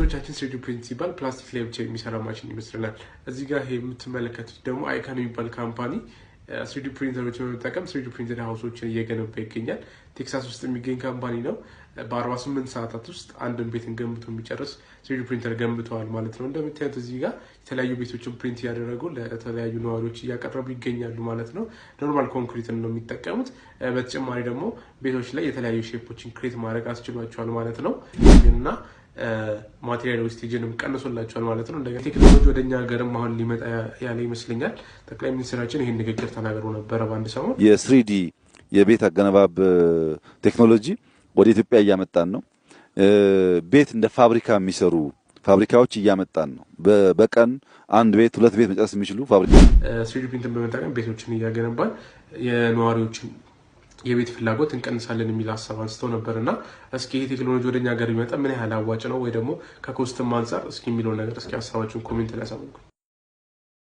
ብዙዎቻችን 3D print ሲባል ፕላስቲክ ላይ ብቻ የሚሰራ ማሽን ይመስለናል። እዚህ ጋር ይሄ የምትመለከቱት ደግሞ Icon የሚባል company 3D printer ኦችን በመጠቀም 3D printed house ኦችን እየገነባ ይገኛል። ቴክሳስ ውስጥ የሚገኝ company ነው። በ48 ሰዓታት ውስጥ አንድን ቤትን ገንብቶ የሚጨርስ 3D printer ገንብተዋል ማለት ነው። እንደምታዩት እዚህ ጋር የተለያዩ ቤቶችን print እያደረጉ ለተለያዩ ነዋሪዎች እያቀረቡ ይገኛሉ ማለት ነው። Normal concrete ን ነው የሚጠቀሙት። በተጨማሪ ደግሞ ቤቶች ላይ የተለያዩ shape ኦችን create ማድረግ አስችሏቸዋል ማለት ነው እና material wastage ንም ቀንሶላቸዋል ማለት ነው። እንደገና ቴክኖሎጂ ወደ እኛ ሀገርም አሁን ሊመጣ ያለ ይመስለኛል። ጠቅላይ ሚኒስትራችን ይህን ንግግር ተናግሮ ነበረ በአንድ ሰሞን። የ 3D የቤት አገነባብ ቴክኖሎጂ ወደ ኢትዮጵያ እያመጣን ነው። ቤት እንደ ፋብሪካ የሚሰሩ ፋብሪካዎች እያመጣን ነው። በቀን አንድ ቤት፣ ሁለት ቤት መጨረስ የሚችሉ ፋብሪካ 3D print ን በመጠቀም ቤቶችን እያገነባን የነዋሪዎችን የቤት ፍላጎት እንቀንሳለን የሚል ሀሳብ አንስተው ነበር። እና እስኪ ይሄ ቴክኖሎጂ ወደኛ ሀገር ቢመጣ ምን ያህል አዋጭ ነው ወይ ደግሞ ከ cost ም አንጻር እስኪ የሚለውን ነገር እስኪ ሀሳባችሁን comment ላይ አሳውቁ።